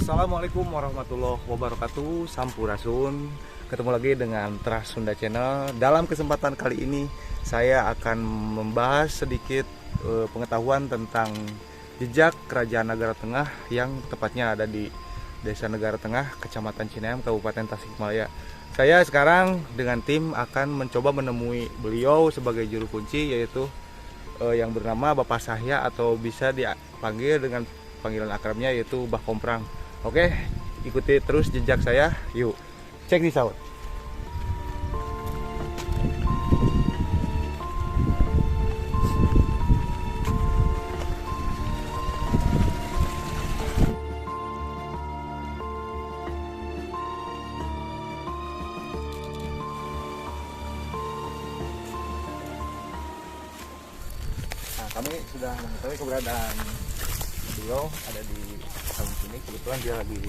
Assalamualaikum warahmatullahi wabarakatuh. Sampurasun. Ketemu lagi dengan Trah Sunda Channel. Dalam kesempatan kali ini saya akan membahas sedikit pengetahuan tentang jejak Kerajaan Nagara Tengah yang tepatnya ada di Desa Negara Tengah, Kecamatan Cineam, Kabupaten Tasikmalaya. Saya sekarang dengan tim akan mencoba menemui beliau sebagai juru kunci, yaitu yang bernama Bapak Sahya atau bisa dipanggil dengan panggilan akrabnya yaitu Bah Komprang. Oke, ikuti terus jejak saya. Yuk, check this out. Nah, kami sudah mengetahui keberadaan beliau ada di kampung sini. Kebetulan dia lagi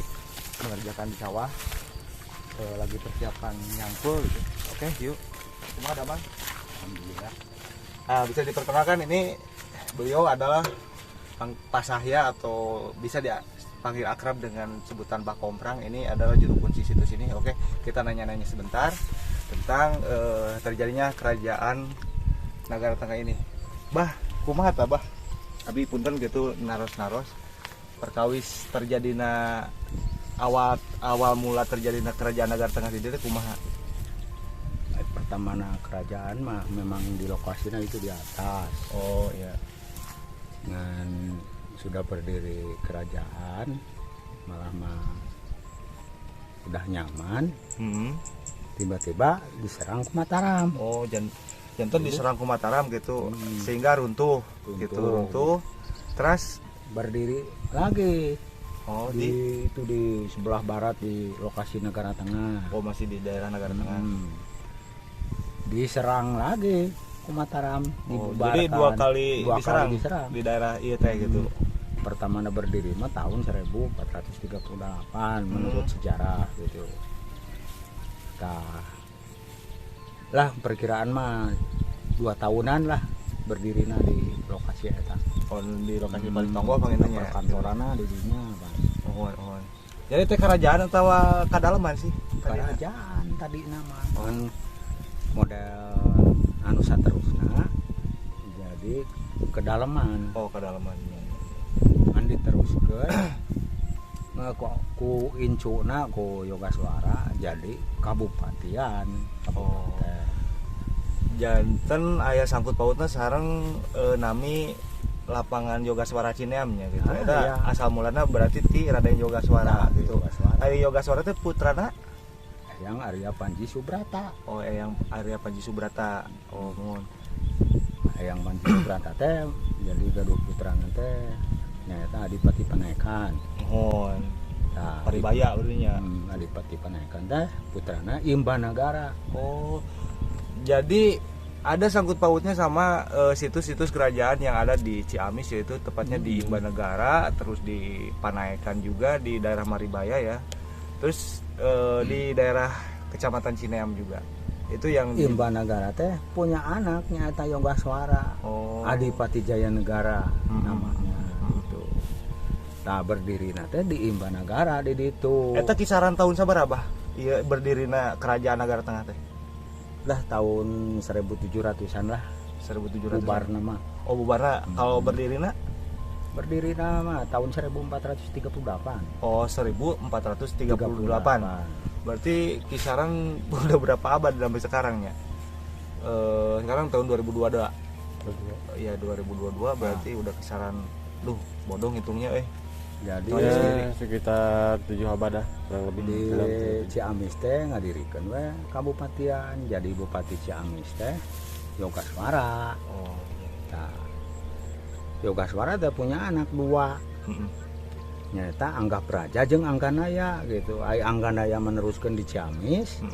mengerjakan di sawah, lagi persiapan nyangkul gitu. Oke, yuk. Kumaha damang? Alhamdulillah. Nah, bisa diperkenalkan, ini beliau adalah Pak Sahya atau bisa dipanggil akrab dengan sebutan Bah Komprang. Ini adalah juru kunci situs ini. Oke, kita nanya-nanya sebentar tentang terjadinya Kerajaan Nagara Tengah ini. Bah, kumaha tah, Bah? Abi punten gitu naros-naros, perkawis terjadina awal awal mula terjadina Kerajaan Nagara Tengah di dieu teh kumaha? Pertama kerajaan mah memang di lokasinya itu di atas. Oh iya. Dengan sudah berdiri kerajaan malah mah udah nyaman, tiba-tiba diserang ke Mataram. Oh, janten diserang ke Mataram gitu, sehingga runtuh, Runtuh. Gitu runtuh. Terus berdiri lagi. Oh, di itu di sebelah barat di lokasi Negara Tengah. Oh, masih di daerah Negara Tengah. Diserang lagi ke Mataram, Oh, dibubarkan. jadi dua kali Dua diserang, kali diserang. Di daerah ieu teh gitu. Pertama berdiri mah tahun 1438 menurut sejarah gitu. Nah, lah perkiraan mah 2 tahunan lah berdirinya di lokasi eta. Oh, di lokasi paling tonggoh panginten nya. Perkantorana di dinya, Bang. Oh, oh. Jadi teh kerajaan atau kadaleman sih? Tadina? Kerajaan tadi nama. Kan model anu saterusna jadi kedaleman. Oh, kedaleman. Kan diteruskeun ku, ku incuna ku Yogaswara jadi kabupatian, kabupaten. Janten aya sangkut pautna sareng nami lapangan Yogaswara Cineam nya gitu. Ah, Eta iya. asal mulana berarti ti Raden Yogaswara Nah, gitu. Yogaswara. Ari Yogaswara teh putrana? Yang Arya Panji Subrata. Oh, yang Arya Panji Subrata. Oh, mohon. Yang Panji Subrata teh jadi gaduh putrana teh nyaeta Adipati Panaekan. Mohon. Nah, Paribaya berarti nya. Adipati Panaekan teh putrana Imbanagara. Oh. Jadi ada sangkut pautnya sama situs-situs kerajaan yang ada di Ciamis, yaitu tepatnya di Imbanegara, terus di Panaekan juga di daerah Maribaya ya. Terus di daerah Kecamatan Cineam juga. Itu yang di Imbanagara teh punya anak nyaeta Yogaswara. Oh. Adipati Jaya Negara namanya gitu. Nah, berdiri teh di Imbanagara di ditu. Eta kisaran tahun sabaraha? Iya, berdirina Kerajaan Nagara Tengah teh. Lah tahun 1700-an lah. 1700. Bubar nama. Oh, bubarna. Kalau berdirina? Berdiri nama tahun 1438. Oh, 1438. Berarti kisaran udah berapa abad sampai sekarang ya? Sekarang tahun 2022. Ya, 2022 berarti udah kisaran, duh, bodoh ngitungnya eh. Jadi Oh, iya. Ya, sekitar 7 abad dah kurang lebih. Di 6, 7. Ciamis teh ngadirikeun we kabupatian, jadi Bupati Ciamis teh Yogaswara. Oh, iya. Nah, Yogaswara teh punya anak dua, nyaeta Angga Praja jeung Angganaya gitu. Ai Angganaya meneruskan di Ciamis,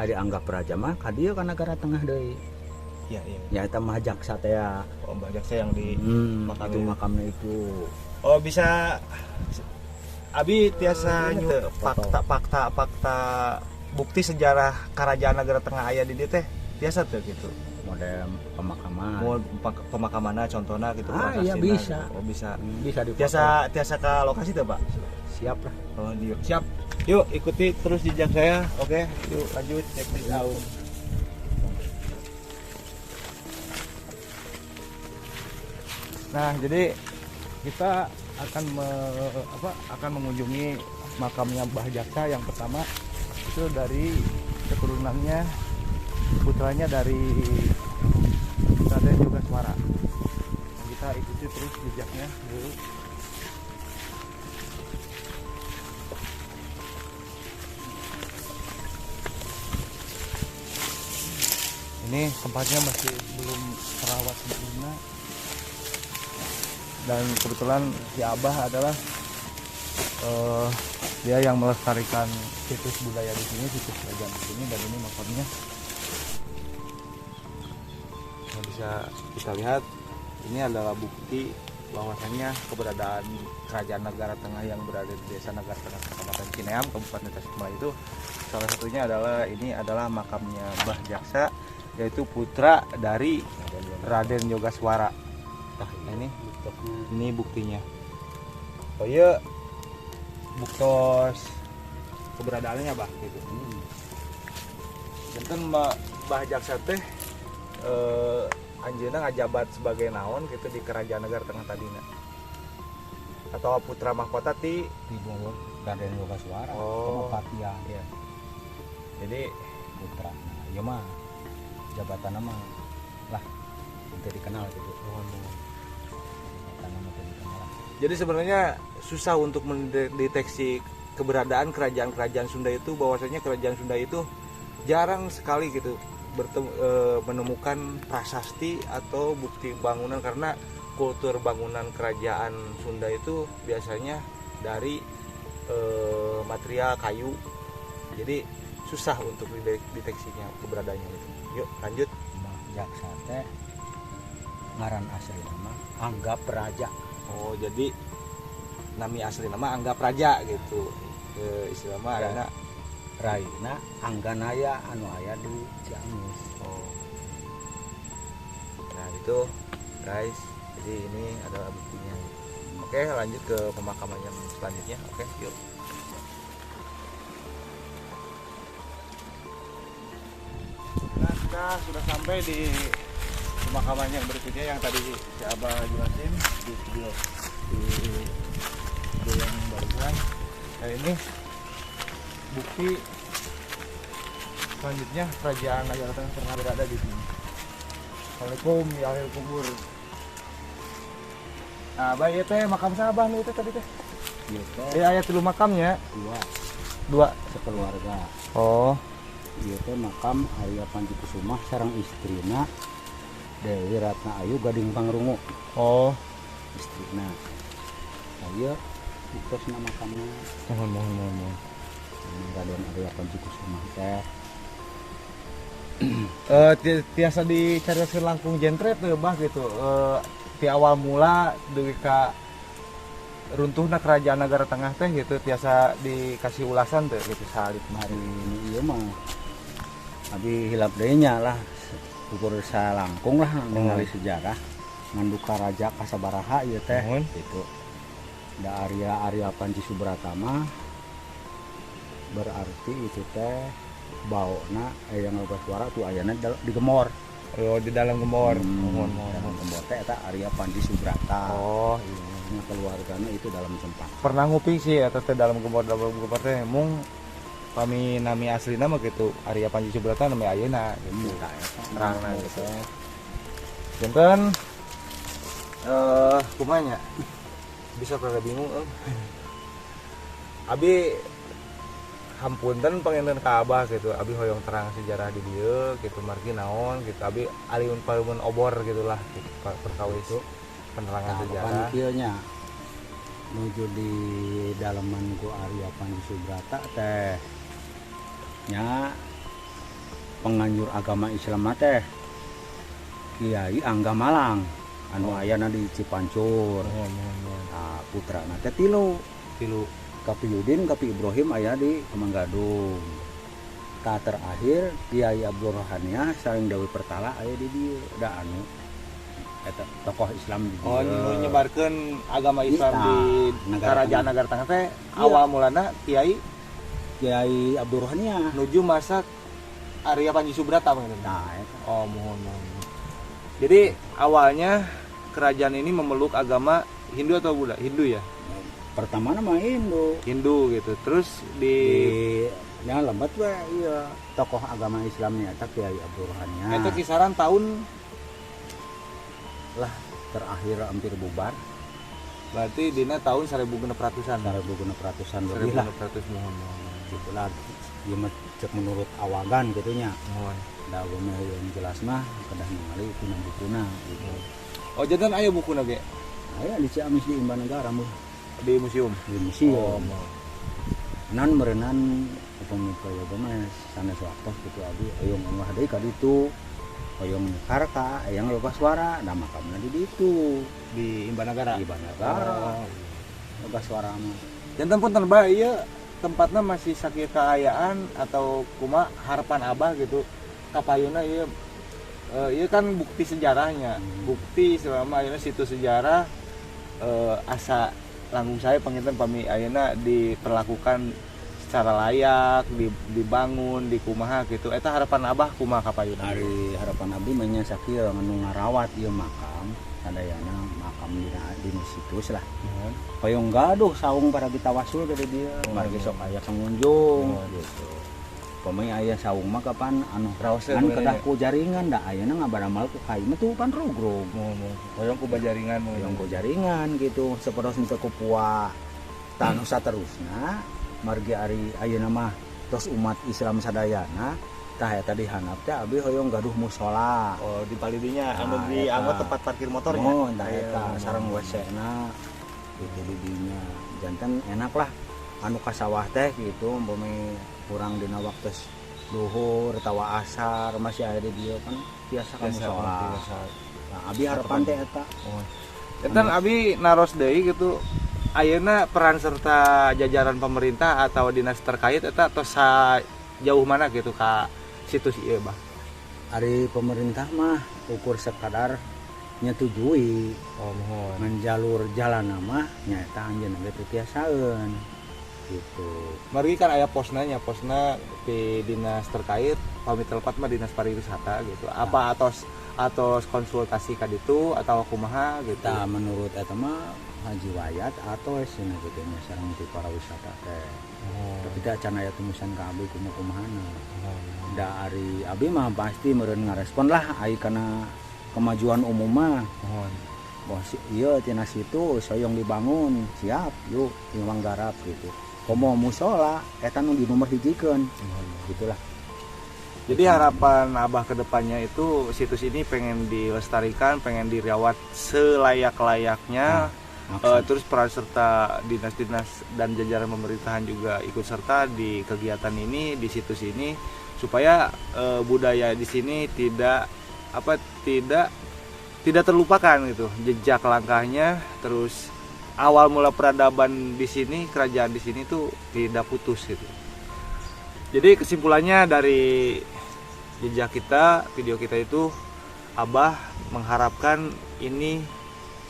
ari Angga Praja mah ka dieu ka Nagara Tengah deui. Iya. Nyaeta Mahajaksa teh ya. Oh, Mbah Jaksa yang di makam itu itu. Makamnya itu. Oh, bisa Abi tiasa Iya, nyu foto. Fakta fakta fakta bukti sejarah Kerajaan Nagara Tengah aya di dieu teh tiasa tuh gitu. Model pemakaman. Mau pemakamanna contohnya gitu, Ah, iya, prasastina bisa. gitu. Oh, bisa. Bisa di Tiasa tiasa ke lokasi tuh, Pak? Siap lah. Oh, yuk. Siap. Yuk ikuti terus jejak saya. Oke, yuk lanjut check this out. Nah, jadi kita akan akan mengunjungi makamnya Mbah Jaksa yang pertama itu dari keturunannya, putranya dari Raden Yogaswara. Kita ikuti terus jejaknya dulu. Ini tempatnya masih belum terawat sempurna. Dan kebetulan si Abah adalah dia yang melestarikan situs budaya di sini, situs kerajaan di sini, dan ini makamnya. Yang bisa kita lihat ini adalah bukti bahwasannya keberadaan Kerajaan Nagara Tengah yang berada di Desa Nagara Tengah, Kecamatan Cineam, Kabupaten Tasikmalaya itu salah satunya adalah ini adalah makamnya Mbah Jaksa, yaitu putra dari Raden Yogaswara. Nah, ini buktinya. Oh iya, buktos keberadaannya Bah gitu. Janten Mbah Jaksa teh anjeunna ngajabat sebagai naon gitu di Kerajaan Nagara Tengah tadina. Atau putra mahkota ti di bawah Raden Yogaswara, oh, kebupatian. Iya. Jadi putra. Nah, ieu mah jabatanna mah lah teu dikenal gitu. Jabatanna mah teu dikenal. Jadi sebenarnya susah untuk mendeteksi keberadaan kerajaan-kerajaan Sunda itu, bahwasanya kerajaan Sunda itu jarang sekali gitu menemukan prasasti atau bukti bangunan, karena kultur bangunan kerajaan Sunda itu biasanya dari material kayu. Jadi susah untuk deteksinya keberadaannya itu. Yuk lanjut. Mbah Jaksa teh ngaran asli nama Angga Praja. Oh, jadi nami asli nama Angga Praja gitu. Istilah mah ada Raina Angganaya anu aya di Ciamis. Oh. Nah, itu guys. Jadi ini adalah buktinya. Oke, lanjut ke pemakaman yang selanjutnya. Oke, yuk. Nah, kita sudah sampai di pemakaman yang berikutnya yang tadi si Abah jelasin di video di video yang barusan. Nah, ini bukti selanjutnya Kerajaan Nagara Tengah pernah berada di sini. Assalamualaikum ya ahli kubur. Nah, Abah ieu teh makam saha Abah nu teh tadi teh? Ieu teh. Ieu aya 3 makamnya. Dua sekeluarga. Oh. Ieu teh makam Arya Panji Kusumah sareng istrina Dewi Ratna Ayu Gading Pangrungu. Oh, istrina. Nah, ieu buktosna makamna. Mohon mohon mohon. Raden Arya Panji Kusumah teh tiasa dicarioskeun langkung jentre teu Bah gitu. Ti awal mula deui ka runtuhna Kerajaan Nagara Tengah teh gitu, tiasa dikasih ulasan teh gitu salib hari ini ieu mah abi hilap deui nya lah ukur salangkung lah ningali sejarah nganduka raja kasabaraha ieu teh gitu. Da Arya Arya Panji Subrata mah berarti itu teh baona yang Yogaswara tuh ayana di Gemor. Oh, di dalam Gemor. Mohon dalam Gemor teh eta Arya Panji Subrata. Oh, iya. Keluarganya itu dalam sempat. Pernah nguping sih eta teh dalam Gemor, dalam Gemor teh mung pami nami aslina mah gitu Arya Panji Subrata nami ayeuna gitu. Terangna gitu. Janten kumaha nya? Bisa rada bingung Abi hampunten panginten ka Abah gitu, abi hoyong terang sejarah di dieu gitu, margi naon gitu, abi aliun palumun obor gitulah gitu, perkawis penerangan nah, sejarah. Kieu nya nuju di daleman ku Arya Panji Subrata teh nya penganjur agama Islam teh Kiai Angga Malang anu ayana di Cipancur. Nah, putrana teh tilu Kapi Yudin, Kapi Ibrahim aya di Kemanggadung. Ta terakhir Kiai Abdul Rohaniah sareng Dewi Pertala aya di dieu da anu Eta tokoh Islam di Oh, nu nyebarkeun agama Islam Ita, di Nagara Kerajaan Tengah. Nagara Tengah teh Iya. awal mulana Kiai Kiai Abdurrahman. nuju masa Arya Panji Subrata mungkin. Nah, eta. Oh, mohon mohon. Jadi awalnya kerajaan ini memeluk agama Hindu atau Buddha? Hindu ya? Pertama nama Hindu. Hindu gitu. Terus di Di yang lembat we iya tokoh agama Islamnya eta Kiai Abdurrahman. itu kisaran tahun Lah terakhir hampir bubar berarti dina tahun 1600-an. 1600-an lebih lah 1600 mohon mohon. gitu lah. Ieu mah cek menurut awagan gitu nya. Mohon. Da mah yang jelas mah kedah ningali tina bukuna gitu. Oh, jantan aya bukuna ge Aya di Ciamis di Imbanegara mah di museum. di museum. Oh, mohon. Nan meureunan upami kaya mah sanes waktos gitu abi hoyong unggah deui ka ditu. Hoyong nyekar ka Eyang Yogaswara, da makamna di ditu Di Imbanagara. di Imbanegara. Oh. Yogaswara mah. Jantan punten bah ieu tempatnya masih sakieu kaayaan atau kuma harapan Abah gitu kapayuna ieu ieu kan bukti sejarahnya, bukti selama ayeuna situs sejarah asa langkung saya panginten pami ayeuna diperlakukan secara layak, dibangun, dikumaha gitu. Eta harapan Abah kumaha kapayuna? Ari harapan abdi mah nya sakieu nu ngarawat ieu makam, sadayana makam dina situs lah. Mohon. Hoyong gaduh saung para kita wasul ke dieu, margi sok aya pengunjung gitu. Pamai aya saung mah kapan anu Raoseun kan kedah bener. ku jaringan da ayeuna ngabaramal ku kai mah tuh pan rugrug. Mohon, mohon. Hoyong ku bajaringan mohon. Hoyong ku jaringan gitu, sapertos teu ku pua. Tah nu saterusna margi ari ayeuna mah tos umat Islam sadayana tah eta di handap teh abdi hoyong gaduh musola. Oh, di palidinya anu Nah, di eta. anggot tempat parkir motornya. Oh, tah Iya, eta mohon. sareng WC-na gitu di dinya. Janten enak lah anu ka sawah teh gitu umpami kurang dina waktu duhur atawa asar masih aya di dieu kan biasa ka Biasa, musola. biasa. Nah, abi harapan teh eta. Oh. Janten abi naros deui gitu ayeuna peran serta jajaran pemerintah atau dinas terkait eta tos jauh mana gitu ka situs ieu bah. Ari pemerintah mah ukur sekadar nyetujui. Oh, mohon. Menjalur jalan mah nyaeta anjeunna ge teu tiasaeun gitu. Margi kan aya posna nya, posna di dinas terkait pami telepat mah dinas pariwisata gitu. Apa atos atos konsultasi ka ditu atau kumaha gitu. Tah menurut eta mah Haji Wayat atau cenah gitu nya sareng ti pariwisata teh. Oh. Tapi teh acan aya tumusan ka abdi kumaha-kumahana. Da ari abdi mah pasti meureun ngarespon lah ai kana kemajuan umum mah. Mohon. Wah, ieu tina situ soyong dibangun, siap yuk iwang garap gitu. Komo musola eta nu di nomor hijikeun. Gitulah. Jadi harapan Abah ke depannya itu situs ini pengen dilestarikan, pengen dirawat selayak-layaknya. Terus peran serta dinas-dinas dan jajaran pemerintahan juga ikut serta di kegiatan ini, di situs ini supaya budaya di sini tidak tidak terlupakan gitu. Jejak langkahnya, terus awal mula peradaban di sini, kerajaan di sini tuh tidak putus gitu. Jadi kesimpulannya dari jejak kita, video kita itu Abah mengharapkan ini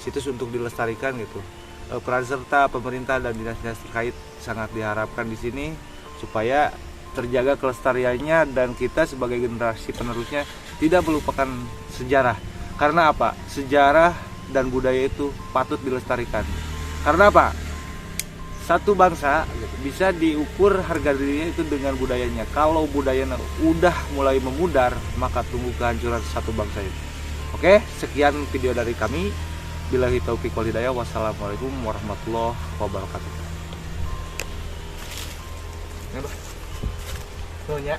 situs untuk dilestarikan gitu. Peran serta pemerintah dan dinas-dinas terkait sangat diharapkan di sini supaya terjaga kelestariannya dan kita sebagai generasi penerusnya tidak melupakan sejarah. Karena apa? Sejarah dan budaya itu patut dilestarikan. Karena apa? Satu bangsa gitu, bisa diukur harga dirinya itu dengan budayanya. Kalau budayanya udah mulai memudar, maka tunggu kehancuran satu bangsa itu. Oke, sekian video dari kami. Billahi taufiq wal hidayah. Wassalamualaikum warahmatullahi wabarakatuh. Ya, Bah. Nuhun ya.